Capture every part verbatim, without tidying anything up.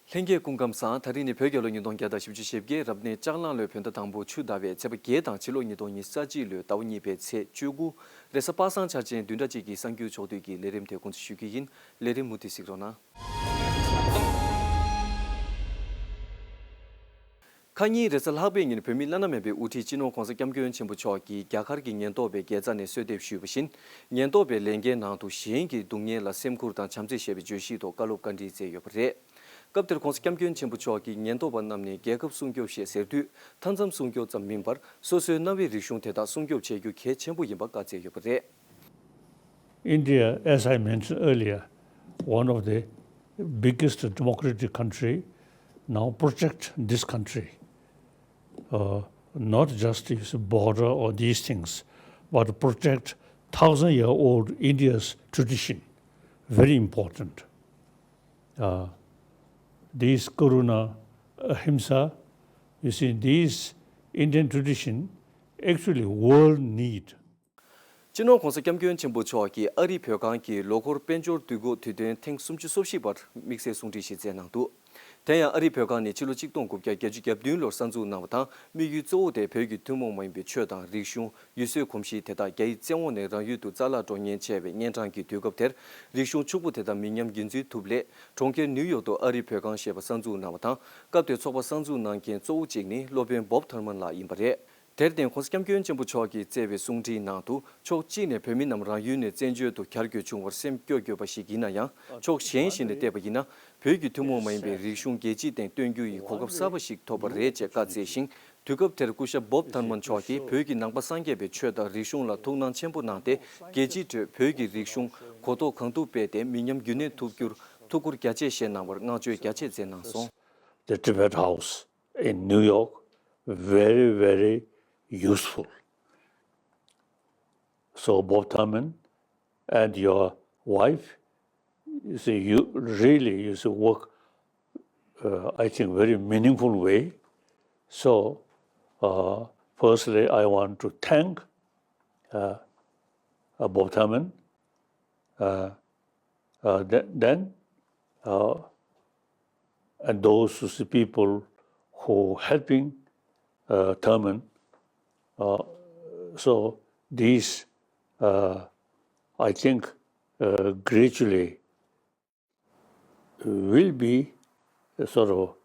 ལྷན་རྒྱས་སྐུ་ཁམས་བཟང་། ད་རིང་ནི་བོད་རྒྱལ་ལོ་ཉིས་སྟོང་བརྒྱ་དང་བཞི་བཅུ་ཞེ་བརྒྱད། རབ་གནས་ལྕགས་གླང་ལོའི་བོད་ཟླ་དང་པོ་ཆུ་ཟླ་བའི་ཚེས་པ་བརྒྱད་དང་། ཕྱི་ལོ་ཉིས་སྟོང་ཉི་ཤུ་རྩ་གཅིག་ལོའི་ཟླ་བ་གཉིས་པའི་ཚེས་བཅུ་དགུ། རེས་གཟའ་པ་སངས་འཆར་ཅན་བདུན་ཕྲག་གཅིག་གི་གསར་འགྱུར་ཕྱོགས་བསྡུས་ཀྱི་ལས་རིམ་དེ་འགོ་འཛུགས་ཞུ་རྒྱུ་ཡིན། ལས་རིམ་མུ་མཐུད་གཟིགས་རོགས་གནང་། ཁ་ཉིན་རེས་གཟའ་ལྷག་པའི་ཉིན་བོད་མི་བླ་ན་མེད་པའི་དབུ་ཁྲིད་སྤྱི་ནོར་༧གོང་ས་༧སྐྱབས་མགོན་ཆེན་པོ་མཆོག་གིས་རྒྱ་གར་གྱི་ཉེན་རྟོག་པའི་རྒྱལ་ས་ནས་གསོལ་འདེབས་ཞུས་པ་བཞིན། ཉེན་རྟོག་པའི་ལས་འགན་ནང་དུ་གཞན་གྱི་སྡུག་བསྔལ་ལ་སེམས་ཁུར་དང་བྱམས་བརྩེ་ཞེས་པའི་བརྗོད་གཞིའི་ཐོག་བཀའ་སློབ་བཀའ་འདྲི་སྩལ་ཡོད་པ་རེད། སྐབས་དེར་༧གོང་ས་༧སྐྱབས་མགོན་ཆེན་པོ་མཆོག་གིས་ཉེན་རྟོག་པ་རྣམས་ནས་རྒྱལ་ཁབ་སྲུང་སྐྱོབ་ཞེས་ཟེར་དུས། མཐའ་མཚམས་སྲུང་སྐྱོབ་ཙམ་མིན་པར། སོ་སོའི་གནའ་བོའི་རིག་གཞུང་དེ་དག་སྲུང་སྐྱོབ་བྱེད་རྒྱུ་གལ་ཆེན་པོ་ཡིན་པ་བཀའ་སྩལ་ཡོད་པ་རེད། India, as I mentioned earlier, one of the biggest democratic country, now protect this country. Uh, not just its border or these things, but protect thousand-year-old India's tradition. Very important. Uh, this Karuna, Ahimsa, you see, these Indian tradition actually world need. སྤྱི་ནོར་༧གོང་ས་༧སྐྱབས་མགོན་ཆེན་པོ་མཆོག་གིས་ཨ་རིའི་བོད་ཁང་གི་ལོ་འཁོར་དཔལ་འབྱོར་དུས་འགོ་དུས་སྟོན་ཐེངས་སུམ་ཅུ་སོ་བཞི་པར་དམིགས་བསལ་གསུང་འཕྲིན་ཞིག་སྩལ་གནང་འདུག་དེ་ཡང་ཨ་རིའི་བོད་ཁང་ནི་ཕྱི་ལོ་གཅིག་སྟོང་དགུ་བརྒྱ་བརྒྱད་ཅུ་གྱ་བདུན་ལོར་གསར་འཛུགས་གནང་བ་དང་། དམིགས་ཡུལ་གཙོ་བོ་དེ་བོད་ཀྱི་ཐུན་མོང་མ་ཡིན་པའི་ཆོས་དང་རིག་གཞུང་། ཡུལ་སྲོལ་གོམས་གཤིས་དེ་དག་རྒྱ་ཡིག་བཙན་འོག་ནས་རང་ཡུལ་དུ་རྩ་བརླག་འགྲོ་ཉེན་ཆེ་བའི་གཉན་འཕྲང་གི་དུས་སྐབས་དེར། རིག་གཞུང་ཕྱུག་པོ་དེ་དག་མི་ཉམས་རྒྱུན་འཛིན་ཐུབ་སླད། གྲོང་ཁྱེར་ནིའུ་ཡོག་ཏུ་ཨ་རིའི་བོད་ཁང་ཞེས་པ་གསར་འཛུགས་གནང་བ་དང་། སྐབས་དེར་ཚོགས་པ་གསར་འཛུགས་གནང་མཁན་གཙོ་བོ་གཅིག་ནི་སློབ་དཔོན་བོབ་ཐར་མན་ལགས་ཡིན་པ་རེད། དེར་བརྟེན་༧གོང་ས་༧སྐྱབས་མགོན་ཆེན་པོ་མཆོག་གིས་སྩལ་བའི་གསུང་འཕྲིན་ནང་དུ། ཕྱོགས་གཅིག་ནས་བོད་མི་རྣམས་རང་ཡུལ་ནས་བཙན་བྱོལ་དུ་གྱར་དགོས་བྱུང་བར་སེམས་སྐྱོ་དགོས་པ་ཞིག་ཡིན་ན་ཡང་། ཕྱོགས་གཞན་ཞིག་ནས་བལྟས་པ་ཡིན་ན། བོད་ཀྱི་ཐུན་མོང་མ་ཡིན་པའི་རིག་གཞུང་རྒྱལ་སྤྱིའི་སྟེང་སྟོན་རྒྱུ་ཡི་གོ་སྐབས་གསར་པ་ཞིག་ཐོབ་པ་རེད་ཅེས་བཀའ་སྩལ་ཞིང་། དུས་སྐབས་དེར་སྐུ་ཞབས་བོབ་ཐར་མན་མཆོག་གིས་བོད་ཀྱི་ནང་པ་སངས་རྒྱས་པའི་ཆོས་དང་རིག་གཞུང་ལ་ཐུགས་སྣང་ཆེན་པོ་གནང་སྟེ། རྒྱལ་སྤྱིའི་ཁྲོད་བོད་ཀྱི་རིག་གཞུང་གོ་རྟོགས་གང་ཐུབ་སྤེལ་ཏེ་མི་ཉམས་རྒྱུན་གནས་ཐུབ་རྒྱུར་ཐུགས་ཁུར་རྒྱ་ཆེ་བཞེས་གནང་བར་བསྔགས་བརྗོད་རྒྱ་ཆེ་མཛད་གནང་སོང་། The Tibet House in New York, very, very useful. So, Bob Thurman and your wife, you see, you really, you see, work, uh, I think, very meaningful way. So, uh, firstly, I want to thank, uh, uh, Bob Thurman, uh, uh, th-, then, uh, and those who see people who helping, uh, Thurman. Uh, so these, uh, I think, uh, gradually will be a sort of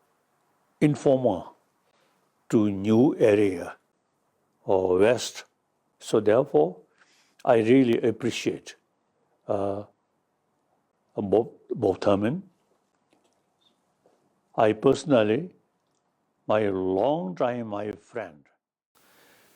informer to new area or west. So therefore, I really appreciate, uh, Bob, Bob Thurman. I personally, my long time, my friend.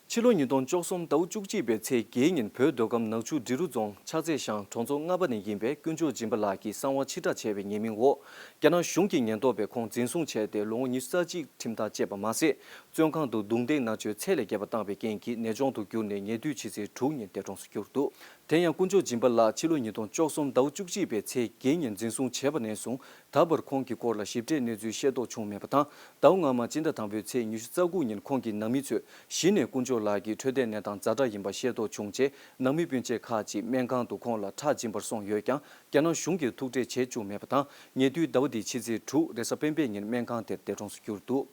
ཕྱི་ལོ་ཉིས་སྟོང་བཅུ་གསུམ་ཟླ་བ་བཅུ་གཅིག་པའི་ཚེས་བརྒྱད་ཉིན་བོད་མདོ་ཁམས་ནག་ཆུ་འབྲི་རུ་རྫོང་ཕྱག་རྫས་ཤང་གྲོང་ཚོ་ལྔ་པ་ནས་ཡིན་པའི་དཀོན་མཆོག་སྦྱིན་པ་ལགས་ཀྱི་གསང་བ་ཕྱིར་བསྒྲགས་བྱས་པའི་ཉེས་མིང་འོག་རྒྱ་ནག་གཞུང་གི་ཉེན་རྟོག་པས་ཁོང་འཛིན་བཟུང་བྱས་ཏེ་ལོ་ངོ་ཉི་ཤུ་རྩ་གཅིག་ཁྲིམས་ཐག་བཅད་པ་མ་ཟད། བཙོན་ཁང་དུ་རྡུང་རྡེག་མནར་གཅོད་ཚད་ལས་བརྒལ་བ་བཏང་བའི་རྐྱེན་གྱིས་ནད་གཅོང་དུ་གྱུར་ནས་ཉེ་དུས་ཕྱི་ཚེས་དྲུག་ཉིན་འདས་གྲོངས་སུ་གྱུར་འདུག་དེ་ཡང་དཀོན་མཆོག་སྦྱིན་པ་ལགས་ཕྱི་ལོ་ཉིས་སྟོང་བཅུ་གསུམ་ཟླ་བ་བཅུ་གཅིག་པའི་ཚེས་བརྒྱད་ཉིན་འཛིན་བཟུང་བྱས་པ་ནས་བཟུང་ད་བར་ཁོང་གི་སྐོར་ལ་ཞིབ་ཕྲའི་གནས་ཚུལ་ཤེས་རྟོགས་བྱུང་མེད་པ་དང་། ཟླ་བ་སྔ་མ་སྤྱི་ཟླ་དང་པོའི་ཚེས་ཉི་ཤུ་རྩ་དགུ་ཉིན་ཁོང་གི་ནང་མི་ཚོས་གཞི་ནས་དཀོན་མཆོག་ལགས་ཀྱི་འཕྲོད་བསྟེན་གནས་སྟངས་ཛ་དྲག་ཡིན་པ་ཤེས་རྟོགས་བྱུང་རྗེས། ནང་མི་སྤུན་མཆེད་ཁག་ཅིག་སྨན་ཁང་དུ་ཁོང་ལ་ཁྲག་སྦྱིན་པར་སོང་ཡོད་ཀྱང་། རྒྱ་ནག་གཞུང་གིས་ཐུག་འཕྲད་བྱེད་བཅུག་མེད་པ་དང་། ཉེ་དུས་ཟླ་བ་འདིའི་ཕྱི་ཚེས་དྲུག་རེས་གཟའ་སྤེན་པའི་ཉིན་སྨན་ཁང་དེར་འདས་གྲོངས་སུ་གྱུར་འདུག་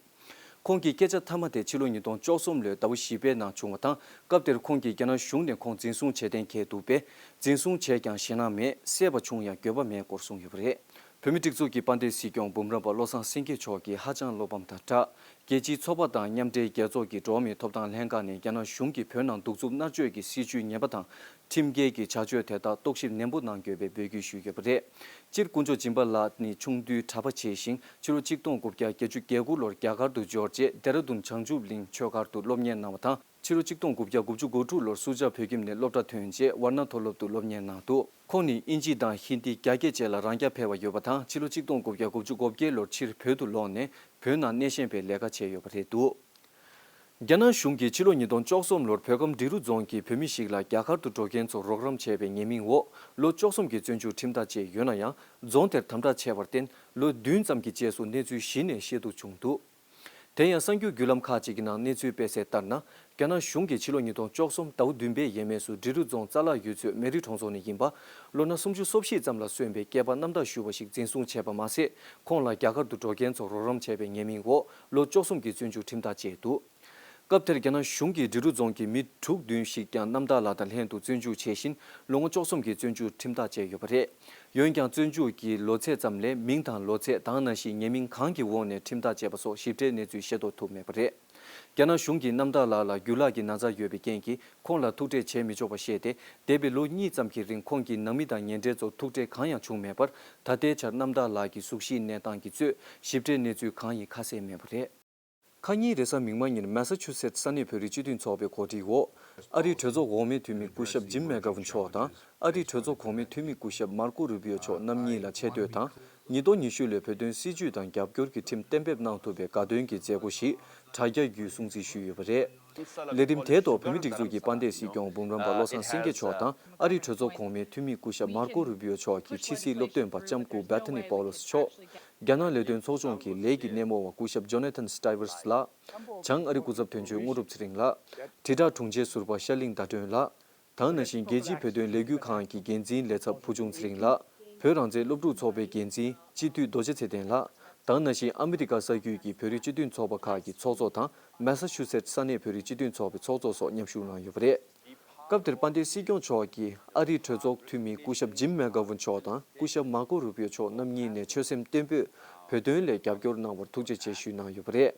ཁོང་གི་སྐད་ཆ་མཐའ་མ་དེ་ཕྱི་ལོ་ཉིས་སྟོང་བཅུ་གསུམ་ལོའི་ཟླ་བ་བཞི་པའི་ནང་བྱུང་བ་དང་། སྐབས་དེར་ཁོང་གིས་རྒྱ་ནག་གཞུང་ནས་ཁོང་འཛིན་བཟུང་བྱེད་གཏན་འཁེལ་འདུག་པས། འཛིན་བཟུང་བྱས་ཀྱང་ཞེད་སྣང་མེད། བསད་པ་བྱུང་ཡང་འགྱོད་པ་མེད་སྐོར་གསུངས་ཡོད་པ་རེད། བོད་མིའི་སྒྲིག་འཛུགས་ཀྱི་དཔལ་ལྡན་སྲིད་སྐྱོང་འབུམ་རམས་པ་བློ་བཟང་སེང་གེ་མཆོག་གིས་ཧ་ཅང་བློ་ཕམ་དང་སྦྲགས། རྒྱལ་སྤྱིའི་ཚོགས་པ་དང་མཉམ་འབྲེལ་རྒྱལ་ཚོགས་ཀྱི་འགྲོ་བ་མིའི་ཐོབ་ཐང་ལྷན་ཁང་ནས་རྒྱ་ནག་གཞུང་གིས་བོད་ནང་གདུག་རྩུབ་མནར་གཅོད་ཀྱི་སྲིད་བྱུས་ངན་པ་དང་། ཁྲིམས་འགལ་གྱི་བྱ་སྤྱོད་དེ་དག་རྟོག་ཞིབ་ནན་པོ་གནང་དགོས་པའི་འབོད་སྐུལ་ཞུས་ཡོད་པ་རེད། སྤྱིར་དཀོན་མཆོག་སྦྱིན་པ་ལགས་ནི་ཆུང་དུས་གྲྭ་པ་བྱས་ཤིང་། ཕྱི་ལོ་གཅིག་སྟོང་དགུ་བརྒྱ་བརྒྱད་ཅུ་གྱ་དགུ་ལོར་རྒྱ་གར་དུ་འབྱོར་རྗེས། ལྡེ་ར་ལྡུན་བྱང་ཆུབ་གླིང་ཆོས་སྒར་དུ་སློབ་གཉེར་གནང་བ་དང་། ཕྱི་ལོ་གཅིག་སྟོང་དགུ་བརྒྱ་དགུ་བཅུ་གོ་དྲུག་ལོར་སུ་ཇཱ་བོད་ཁྱིམ་ནས་སློབ་གྲྭ་ཐོན་རྗེས། ཝར་ཎ་མཐོ་སློབ་ཏུ་སློབ་གཉེར་གནང་འདུག་ཁོང་ནི་དབྱིན་ཇི་དང་ཧིན་དི། རྒྱ་སྐད་བཅས་ལ་རང་རྐྱ་འཕེར་བ་ཡོད་པ་དང་། ཕྱི་ལོ་གཅིག་སྟོང་དགུ་བརྒྱ་དགུ་བཅུ་གོ་བརྒྱད་ལོར་ཕྱིར་བོད་དུ་ལོག་ནས་བོད་ནང་སྣེ་ཤན་པའི་ལས་ཀ་བྱས་ཡོད་པ་རེད་འདུག་རྒྱ་ནག་གཞུང་གིས་ཕྱི་ལོ་ཉིས་སྟོང་བཅུ་གསུམ་ལོར་བོད་ཁམས་འབྲི་རུ་རྫོང་གི་བོད་མི་ཞིག་ལ་རྒྱ་གར་དུ་འགྲོ་མཁན་ཚོར་རོགས་རམ་བྱས་པའི་ཉེས་མིང་འོག་ལོ་བཅུ་གསུམ་གྱི་བཙོན་འཇུག་ཁྲིམས་ཐག་བཅད་ཡོད་ན་ཡང་། རྫོང་དེར་དམ་དྲག་བྱས་པར་བརྟེན། ལོ་བདུན་ཙམ་གྱི་རྗེས་སུ་གནས་ཚུལ་གཞི་ནས་ཤེས་རྟོགས་བྱུང་འདུག་དེ་ཡང་གསར་འགྱུར་བརྒྱུད་ལམ་ཁག་ཅིག་གི་ནང་གནས་ཚུལ་སྤེལ་གསལ་ལྟར་ན། རྒྱ་ནག་གཞུང་གིས་ཕྱི་ལོ་ཉིས་སྟོང་བཅུ་གསུམ་ཟླ་བ་བདུན་པའི་ཡས་མས་སུ་འབྲི་རུ་རྫོང་རྩ་ལག་ཡུལ་ཚོའི་མེ་རི་གྲོང་ཚོ་ནས་ཡིན་པ། ལོ་ན་སུམ་ཅུ་སོ་བཞི་ཙམ་ལ་སོན་པའི་སྐྱེས་པ་གནམ་བདག་ཞུ་བ་ཞིག་འཛིན་བཟུང་བྱས་པ་མ་ཟད། ཁོང་ལ་རྒྱ་གར་དུ་འགྲོ་མཁན་ཚོར་རོགས་རམ་བྱས་པའི་ཉེས་མིང་འོག་ལོ་བཅུ་གསུམ་གྱི་བཙོན་འཇུག་ཁྲིམས་ཐག་བཅད་འདུག་སྐབས་དེར་རྒྱ་ནག་གཞུང་གིས་འབྲི་རུ་རྫོང་གི་མི་དྲུག་བདུན་ཞིག་ཀྱང་གནམ་བདག་ལགས་དང་ལྷན་དུ་བཙོན་འཇུག་བྱས་ཤིང་། ལོ་ངོ་བཅུ་གསུམ་གྱི་བཙོན་འཇུག་ཁྲིམས་ཐག་བཅད་ཡོད་པ་རེད། འོན་ཀྱང་བཙོན་འཇུག་གི་ལོ་ཚད་ཙམ་ལས་མིང་དང་ལོ་ཚད་དང་ནང་བཞིན་ཉེས་མིང་གང་གི་འོག་ནས་ཁྲིམས་ཐག་བཅད་པ་སོགས་ཞིབ་ཕྲའི་གནས་ཚུལ་ཤེས་རྟོགས་ཐུབ་མེད་པ་རེད། རྒྱ་ནག་གཞུང་གིས་གནམ་བདག་ལགས་ལ་རྒྱུ་ལག་གི་ན་ཚ་ཡོད་པའི་རྐྱེན་གྱིས་ཁོང་ལ་ཐུག་འཕྲད་བྱེད་མི་ཆོག་པ་བཤད་དེ། འདས་པའི་ལོ་གཉིས་ཙམ་གྱི་རིང་ཁོང་གི་ནང་མི་དང་ཉེ་འབྲེལ་ཚོར་ཐུག་འཕྲད་གང་ཡང་བྱུང་མེད་པར། ད་ལྟའི་ཆར་གནམ་བདག་ལགས་ཀྱི་གཟུགས་གཞིའི་གནས་སྟངས་ཀྱི་གཙོས་ཞིབ་ཕྲའི་གནས་ཚུལ་གང་ཡིན་ཁ་གསལ་མེད་པ་རེད། ཁ་ཉིན་རེས་གཟའ་མིག་དམར་ཉིན་མེ་ས་ཆུ་སེ་ཊི་ས་གནས་བོད་རིགས་སྤྱི་མཐུན་ཚོགས་པའི་གོ་སྒྲིག་འོག་ཨ་རིའི་གྲོས་ཚོགས་འོག་མའི་འཐུས་མི་སྐུ་ཞབས་ཇིམ་མེག་གྷ་ཝན་མཆོག་དང་ཨ་རིའི་གྲོས་ཚོགས་གོང་མའི་འཐུས་མི་སྐུ་ཞབས་མར་ཀོ་རུ་པིའོ་མཆོག་རྣམ་གཉིས་ལ་ཆེ་བསྟོད་དང་། ཉིས་སྟོང་ཉི་ཤུ་ལོའི་བོད་དོན་སྲིད་བྱུས་དང་རྒྱབ་སྐྱོར་གྱི་ཁྲིམས་གཏན་འབེབས་གནང་ཐུབ་པའི་དགའ་སྟོན་གྱི་མཛད་སྒོ་ཞིག་དྲ་རྒྱ་བརྒྱུད་སྲུང་བརྩི་ཞུས་ཡོད་པ་རེད། ལས་རིམ་དེའི་ཐོག་བོད་མིའི་སྒྲིག་འཛུགས་ཀྱི་དཔལ་ལྡན་སྲིད་སྐྱོང་འབུམ་རམས་པ་བློ་བཟང་སེང་གེ་མཆོག་དང་ཨ་རིའི་གྲོས་ཚོགས་གོང་མའི་འཐུས་མི་སྐུ་ཞབས་མར་ཀོ་རུ་པིའོ་མཆོག་གིས་ཕྱི་སྲིད་སློབ་སྟོན་པ་ལྕམ་སྐུ་Bethany Paulus་མཆོག་རྒྱ་ནག་ལས་དོན་ཚོགས་ཆུང་གི་ལས་ཀྱི་སྣེ་མོ་བ་སྐུ་ཞབས་Jonathan Stivers་ལགས། བྱང་ཨ་རི་སྐུ་ཚབ་དོན་གཅོད་དངོས་གྲུབ་ཚེ་རིང་ལགས། དྲིལ་བསྒྲགས་དྲུང་ཆེ་ཟུར་པ་ཤར་གླིང་ཟླ་སྒྲོན་ལགས། དེ་ནང་བཞིན་རྒྱལ་སྤྱིའི་བོད་དོན་ལས་འགུལ་ཁང་གི་འགན་འཛིན་ལས་ཚབ་བུ་ཆུང་ཚེ་རིང་ལགས། བོད་རང་བཙན་སློབ་ཕྲུག་ཚོགས་པའི་འགན་འཛིན་སྤྱི་འཐུས་རྡོ་རྗེ་ཚེ་བརྟན་ལགས། དེ་ནང་བཞིན་ཨ་མི་རི་ཀ་ས་རྒྱུད་ཀྱི་བོད་རིགས་སྤྱི་མཐུན་ཚོགས་པ་ཁག་གི་ཚོགས་གཙོ་དང་མེ་ས་ཆུ་སེ་ཊི་ས་གནས་བོད་རིགས་སྤྱི་མཐུན་ཚོགས་པའི་ཚོགས་གཙོ་སོགས་མཉམ་ཞུགས་གནང་ཡོད་པ་རེད། སྐབས་དེར་དཔལ་ལྡན་སྲིད་སྐྱོང་མཆོག་གིས་ཨ་རིའི་གྲོས་ཚོགས་འཐུས་མི་སྐུ་ཞབས་ཇིམ་མེག་གྷ་ཝན་མཆོག་དང་སྐུ་ཞབས་མར་ཀོ་རུ་པིའོ་མཆོག་རྣམ་གཉིས་ནས་ཆོད་སེམས་བརྟན་པོས་བོད་དོན་ལ་རྒྱབ་སྐྱོར་གནང་བར་ཐུགས་རྗེ་ཆེ་ཞུས་གནང་ཡོད་པ་རེད།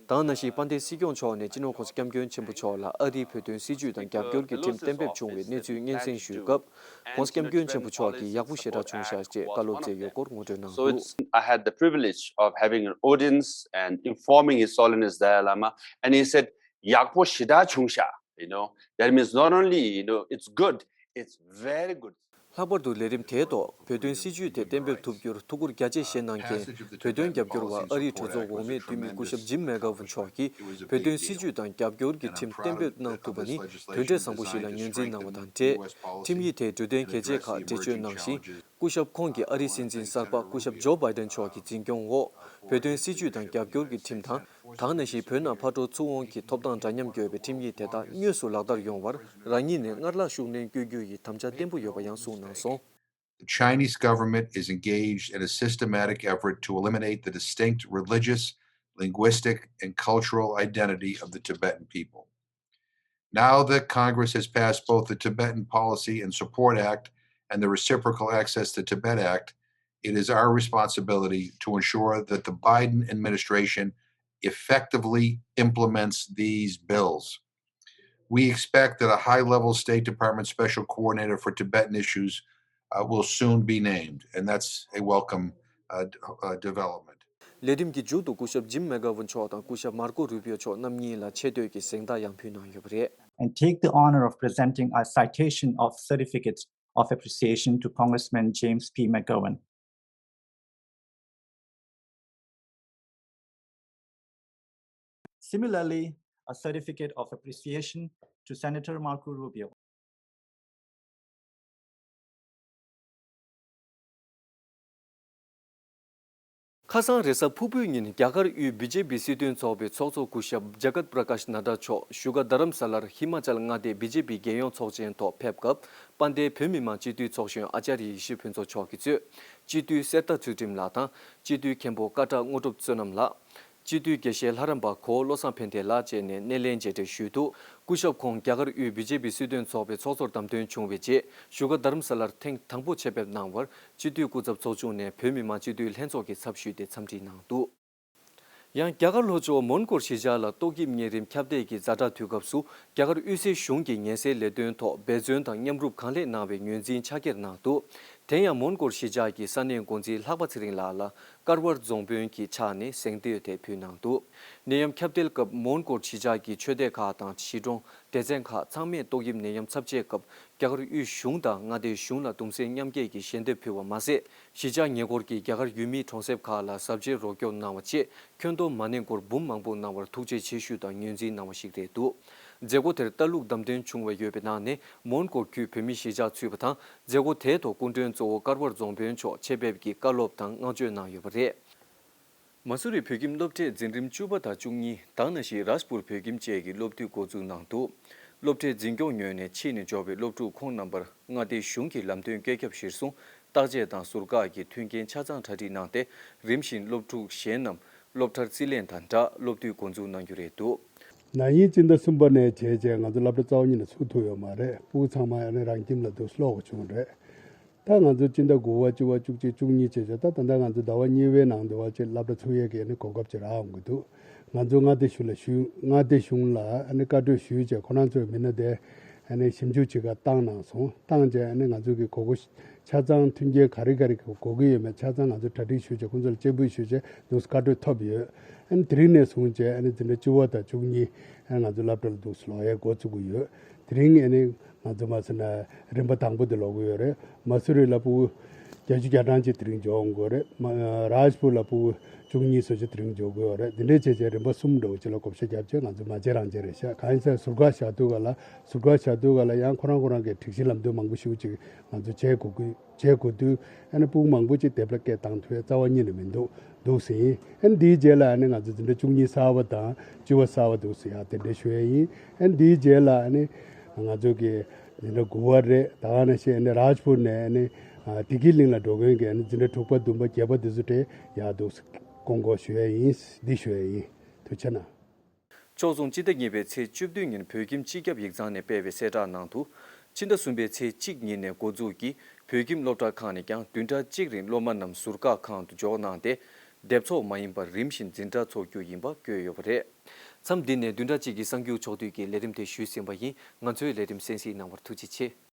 དེ་ནང་བཞིན་དཔལ་ལྡན་སྲིད་སྐྱོང་མཆོག་ནས་སྤྱི་ནོར་༸གོང་ས་༸སྐྱབས་མགོན་ཆེན་པོ་མཆོག་ལ་ཨ་རིའི་བོད་དོན་སྲིད་བྱུས་དང་རྒྱབ་སྐྱོར་གྱི་ཁྲིམས་གཏན་འབེབས་བྱུང་བའི་གནས་ཚུལ་སྙན་སེང་ཞུས་སྐབས། ༸གོང་ས་༸སྐྱབས་མགོན་ཆེན་པོ་མཆོག་གིས་ཡག་པོ་ཞེ་དྲག་བྱུང་ཤག་ཅེས་བཀའ་སློབ་སྩལ་ཡོད་སྐོར་ངོ་སྤྲོད་གནང་འདུག So it's, I had the privilege of having an audience and informing His Holiness Dalai Lama, and he said, ཡག་པོ་ཞེ་དྲག་བྱུང་ཤག you know, that means not only, you know, it's good, it's very good. ལྷག་པར་དུ་ལས་རིམ་དེའི་ཐོག་བོད་དོན་སྲིད་བྱུས་དེ་གཏན་འབེབས་ཐུབ་རྒྱུར་ཐུགས་ཁུར་རྒྱ་ཆེ་བཞེས་གནང་མཁན་བོད་དོན་རྒྱབ་སྐྱོར་བ་ཨ་རིའི་གྲོས་ཚོགས་འོག་མའི་འཐུས་མི་སྐུ་ཞབས་ཇིམ་མེག་གྷ་ཝན་མཆོག་གིས་བོད་དོན་སྲིད་བྱུས་དང་རྒྱབ་སྐྱོར་གྱི་ཁྲིམས་གཏན་འབེབས་གནང་ཐུབ་པ་ནི་དོན་འབྲས་བཟང་པོ་ཞིག་ལ་ངོས་འཛིན་གནང་བ་དང་འབྲེལ། ཁྲིམས་ཡིག་དེའི་འབྲུ་དོན་གལ་ཆེ་ཁག་འགྲེལ་བརྗོད་གནང་ཞིང་། སྐུ་ཞབས་ཁོང་གིས་ཨ་རིའི་སྲིད་འཛིན་གསར་པ་སྐུ་ཞབས་ཇོ་བྷའི་ཌེན་མཆོག་གི་འཛིན་སྐྱོང་འོག་བོད་དོན་སྲིད་བྱུས་དང་རྒྱབ་སྐྱོར་གྱི་ཁྲིམས་དང་། དེ་ནང་བཞིན་བོད་ནང་ཕར་འགྲོ་ཚུར་འོང་གི་ཐོབ་ཐང་འདྲ་མཉམ་དགོས་པའི་ཁྲིམས་ཡིག་དེ་དག་དངོས་སུ་ལག་བསྟར་ཡོང་བར་རང་ཉིད་ནས་སྔར་ལྷག་ཤུགས་སྣོན་བསྐྱོད་རྒྱུ་ཡི་དམ་བཅའ་བརྟན་པོ་ཡོད་པ་ཡང་གསུངས་གནང་སོང་། The Chinese government is engaged in a systematic effort to eliminate the distinct religious, linguistic, and cultural identity of the Tibetan people. Now that Congress has passed both the Tibetan Policy and Support Act and the Reciprocal Access to Tibet Act, it is our responsibility to ensure that the Biden administration effectively implements these bills. We expect that a high level State Department Special Coordinator for Tibetan issues uh, will soon be named, and that's a welcome uh, d- uh, development. ལས་རིམ་གྱི་མཇུག་ཏུ་སྐུ་ཞབས་ཇིམ་མེ་གྷ་ཝན་མཆོག་དང་སྐུ་ཞབས་མར་ཀོ་རུ་པིའོ་མཆོག་རྣམ་གཉིས་ལ་ཆེ་བསྟོད་ཀྱི་གཟེངས་རྟགས་ཡང་ཕུལ་གནང་ཡོད་པ་རེད། And take the honor of presenting a citation of certificate of appreciation to Congressman James P. McGovern. Similarly, a certificate of appreciation to Senator Marco Rubio. ཁ་སང་རེས་གཟའ་ཕུར་བུའི་ཉིན་རྒྱ་གར་དབུས་བི་ཇེ་པི་སྲིད་དོན་ཚོགས་པའི་ཚོགས་གཙོ་སྐུ་ཞབས་ཇ་གཏ་པྲ་ཀཱཤ་ནཱ་ཌ་མཆོག་བཞུགས་སྒར་རྡ་རམ་ས་ལར་ཧི་མ་ཅལ་མངའ་སྡེའི་བི་ཇེ་པི་རྒྱལ་ཡོངས་ཚོགས་ཆེན་ཐོག་ཕེབས་སྐབས། དཔལ་ལྡན་བོད་མི་མང་སྤྱི་འཐུས་ཚོགས་གཞོན་ཨ་ཙརྱ་ཡེ་ཤེས་ཕུན་ཚོགས་མཆོག་གིས་གཙོས། སྤྱི་འཐུས་གསེར་རྟ་ཚུལ་ཁྲིམས་ལགས་དང་། སྤྱི་འཐུས་མཁན་པོ་ཀ་བྲག་དངོས་གྲུབ་བསོད་ནམས་ལགས། སྤྱི་འཐུས་དགེ་བཤེས་ལྷ་རམས་པ་གོ་བོ་བློ་བཟང་ཕན་བདེ་ལགས་བཅས་ནས་སྣེ་ལེན་མཇལ་འཕྲད་ཞུས་འདུག་སྐུ་ཞབས་ཁོང་རྒྱ་གར་དབུས་བི་ཇེ་པི་སྲིད་དོན་ཚོགས་པའི་ཚོགས་གཙོར་བདམས་ཐོན་བྱུང་བའི་རྗེས། བཞུགས་སྒར་རྡ་རམ་ས་ལར་ཐེངས་དང་པོ་ཆེད་ཕེབས་གནང་བར། སྤྱི་འཐུས་སྐུ་ཚབ་ཚོགས་ཆུང་ནས་བོད་མི་མང་སྤྱི་འཐུས་ལྷན་ཚོགས་ཀྱི་ཚབ་ཞུས་ཏེ་འཚམས་འདྲི་གནང་འདུག་ཡང་རྒྱ་གར་ལྷོ་ཕྱོགས་མོན་གྷོར་གཞིས་ཆགས་ལ་ཏོག་དབྱིབས་གཉན་རིམས་ཁྱབ་གདལ་གྱི་ཛ་དྲག་དུས་སྐབས་སུ། རྒྱ་གར་དབུས་སའི་གཞུང་གི་ཉེན་སེལ་ལས་དོན་ཐོག་འབད་བརྩོན་དང་མཉམ་རུབ་གང་ལེགས་གནང་བའི་ངོས་འཛིན་ཕྱག་འཁྱེར་གནང་འདུག་དེ་ཡང་མོན་གྷོར་གཞིས་ཆགས་ཀྱི་ས་གནས་འགོ་འཛིན་ལྷག་པ་ཚེ་རིང་ལགས་ལ་དཀར་དབར་རྫོང་དཔོན་གྱི་ཕྱག་ནས་གཟེངས་བསྟོད་དེ་ཕུལ་གནང་འདུག་ནད་ཡམས་ཁྱབ་གདལ་སྐབས་མོན་གྷོར་གཞིས་ཆགས་ཀྱི་ཆོས་སྡེ་ཁག་དང་གཞིས་གྲོང་སྡེ་ཚན་ཁག་ཚང་མས་ཏོག་དབྱིབས་ནད་ཡམས་ཚབས་ཆེ་སྐབས། རྒྱ་གར་དབུས་གཞུང་དང་མངའ་སྡེའི་གཞུང་ལ་གདུང་སེམས་མཉམ་སྐྱེད་ཀྱི་ཞལ་འདེབས་ཕུལ་བ་མ་ཟད། གཞིས་ཆགས་ཉེ་འཁོར་གྱི་རྒྱ་གར་ཡུལ་མིའི་གྲོང་གསེབ་ཁག་ལ་གཟབ་རྒྱས་རོགས་སྐྱོར་གནང་བ་བཅས་ཁྱོན་བསྡོམས་མ་ཎི་སྒོར་འབུམ་མང་པོ་གནང་བར་ཐུགས་རྗེ་ཆེ་ཞུ་དང་ངོས་འཛིན་གནང་བ་ཞིག་རེད་འདུག་མཛད་སྒོ་དེར་ལྟ་ལུགས་བདམས་ཐོན་བྱུང་བ་ཡོད་པའི་ནང་ནས་མོན་གྷོ་བརྒྱུད་བོད་མི་གཞིས་ཆགས་ཚུད་པ་དང་། མཛད་སྒོ་དེའི་ཐོག་སྐུ་མགྲོན་གཙོ་བོ་དཀར་དབར་རྫོང་དཔོན་མཆོག་ཆེད་ཕེབས་ཀྱིས་བཀའ་སློབ་དང་བསྔགས་བརྗོད་གནང་ཡོད་པ་རེད། མ་སུ་རི་བོད་ཁྱིམ་སློབ་གྲྭའི་འཛིན་རིམ་བཅུ་པ་དང་བཅུ་གཉིས་དང་ན་ཤི་རཱཇ་པུར་བོད་ཁྱིམ་བཅས་ཀྱི་སློབ་དུས་འགོ་འཛུགས་གནང་འདུག་སློབ་གྲྭའི་འཛིན་སྐྱོང་ངོས་ནས་ཕྱི་ནས་འབྱོར་བའི་སློབ་ཕྲུག་ཁོང་རྣམ་པར་མངའ་སྡེའི་གཞུང་གི་ལམ་སྟོན་བཀོད་ཁྱབ་གཞིར་བཟུང་བརྟག་དཔྱད་དང་ཟུར་བཀག་གི་མཐུན་རྐྱེན་ཆ་ཚང་གྲ་སྒྲིག་གནང་སྟེ། རིམ་བཞིན་སློབ་ཕྲུག་གཞན་རྣམས་སློབ་གྲྭར་རྩིས་ལེན་དང་སྦྲགས་སློབ་དུས་འགོ་འཛུགས་གནང་རྒྱུ་རེད་འདུག་ན་ནིང་སྤྱི་ཟླ་གསུམ་པ་ནས་བྱས་རྗེས་ང་ཚོ་སློབ་གྲྭ་རྩ་བ་ཉིད་ནས་ཚུགས་ཐུབ་ཡོད་མ་རེད། ཕྲུ་གུ་ཚང་མ་ཨ་ནི་རང་ཁྱིམ་ལ་འདུག་ལོག་དགོས་བྱུང་རེད། ད་ང་ཚོ་སྤྱི་ཟླ་དགུ་པ་བཅུ་པ་བཅུ་གཅིག་བཅུ་གཉིས་བྱས་རྗེས་ད་ད་ལྟ་ང་ཚོ་ཟླ་བ་གཉིས་པའི་ནང་དུ་བ་ཅིག་སློབ་གྲྭ་ཚུགས་ཡས་ཀྱི་ཨ་ནི་གོ་སྐབས་ཅིག་རག་འོང་གི་འདུག་ང་ཚོ་མངའ་སྡེ་གཞུང་ལ་ཞུ་མངའ་སྡེ་གཞུང་ལ་ཨ་ནི་བཀའ་འཁྲོལ་ཞུས་རྗེས་ཁོ་རང་ཚོའི་མི་སྣ་དེ་ཨ་ནི་ཞིབ་འཇུག་བྱེད་གར་བཏང་གནང་སོང་། བཏང་རྗེས་ཨ་ནི་ང་ཚོ་གི་གོ་སྐབས་ཆ་ཚང་མཐུན་རྐྱེན་ག་རེ་ག་རེ་དགོས་ཀྱི་ཡོད་མེད་ཆ་ཚང་ང་ཚོ་གྲ་སྒྲིག་ཞུས་རྗེས་ཁོང་ཚོ་ལ་སྤྱན་འབུལ་ཞུས་རྗེས་འདུག་སེ་བཀའ་འཁྲོལ་ཐོབ་ཡོད། ཨ་ནི་དེ་རིང་ནས་བཟུང་རྗེས་ཨ་ནི་འཛིན་གྲྭ་བཅུ་པ་དང་བཅུ་གཉིས་ཨ་ནི་ང་ཚོ་སློབ་གྲྭ་ལ་འདུག་སེ་ལོག་ཡས་འགོ་བཙུགས་ཀྱི་ཡོད། དེ་རིང་ཨ་ནི་ང་ཚོ་མ་ཟེར་ན་རིམ་པ་དང་པོ་དེ་ལོག་གི་ཡོད་རེད། མ་སུ་རི་ལ་ཕྲུ་གུ་བརྒྱད་ཅུ་གྱ་གྲངས་ཅིག་དེ་རིང་འབྱོར་འོང་གི་རེད། མ་རཱཇ་པུར་ལ་ཕྲུ་གུ་བཅུ་གཉིས་སོ་ཅིག་དེ་རིང་འབྱོར་གི་ཡོད་རེད། དེ་འདྲའི་བྱས་རྗེས་རིམ་པ་གསུམ་འདྲ་བོ་ཅིག་ལ་བགོ་བཤའ་བརྒྱབ་རྗེས་ང་ཚོ་མ་བརྗེད་རང་བརྗེད་རེད་ཤག་གང་ཡིན་ཟེར་ན་ཟུར་བཀག་བཞག་དུས་ག་ལ་ཟུར་བཀག་བཞག་དུས་ག་ལ་ཡང་ཁོ་རང་ཁོ་རང་གི་སྒྲིག་གཞི་ལམ་སྟོན་མང་པོ་ཞིག་ཅིག་ང་ཚོ་བྱེད་དགོས་ཀྱི་བྱེད་དགོས་དུས་ཨ་ནི་ཕྲུ་གུ་མང་པོ་ཅིག་དེབ་ལ་སྐད་བཏང་ཐུབ་ཡས་རྩ་བ་ཉིད་ནས་མི་འདུག་འདུག་ཟེར་ཡིན། ཨ་ནི་འདིའི་རྗེས་ལ་ཨ་ནི་ང་ཚོ་འཛིན་གྲྭ་བཅུ་གཉིས་གསར་པ་དང་བཅུ་པ་གསར་པ་འདུག་ཟེར་ཡ་དེ་འདྲ་ཞུ་ཡས་ཡིན། ཨ་ནི་འདིའི་རྗེས་ལ་ཨ་ནི་ང་ཚོ་གི་འཛིན་གྲྭ་དགུ་པ་རེད། ད་ག་ནང་བཞིན་ཨ་ནི་རཱཇ་པུར་ནས་ཨ་ནི་བདེ་སྐྱིད་གླིང་ལ་འགྲོ་མཁན་གྱི་ཨ་ནི་འཛིན་གྲྭ་དྲུག་པ་བདུན་པ་བརྒྱད་པ་དེ་ཚོ་དེ་ཡར་འདུག་ཟེར་སྐུ་འགོ་ཞུ་ཡས་ཡིན། འདི་ཞུ་ཡས་ཡིན། ཐུགས་རྗེ་གནང་། ཕྱོགས་མཚུངས་སྤྱི་ཟླ་གཉིས་པའི་ཚེས་བཅུ་བདུན་ཉིན་བོད་ཁྱིམ་སྤྱི་ཁྱབ་ཡིག་ཚང་ནས་སྤེལ་བའི་གསལ་བསྒྲགས་ནང་དུ། ཕྱི་ཟླ་གསུམ་པའི་ཚེས་གཅིག་ཉིན་ནས་འགོ་འཛུགས་ཀྱིས་བོད་ཁྱིམ་སློབ་གྲྭ་ཁག་ནས་ཀྱང་བདུན་ཕྲག་གཅིག་རིང་སློབ་མ་རྣམས་ཟུར་བཀག་ཁང་དུ་འཇོག་གནང་སྟེ། སྡེབ་ཚོགས་མ་ཡིན་པར་རིམ་བཞིན་འཛིན་གྲྭ་འཚོགས་རྒྱུ་ཡིན་པ་བཀོད་ཡོད་པ་རེད། མཚམས་འདི་ནས་བདུན་ཕྲག་གཅིག་གི་གསར་འགྱུར་ཕྱོགས་བསྡུས་ཀྱི་ལས་རིམ་དེ་ཞུས་ཟིན་པ་ཡིན། ང་ཚོའི་ལས་རིམ་གསན་གཟིགས་གནང་བར་ཐུགས་རྗེ་ཆེ།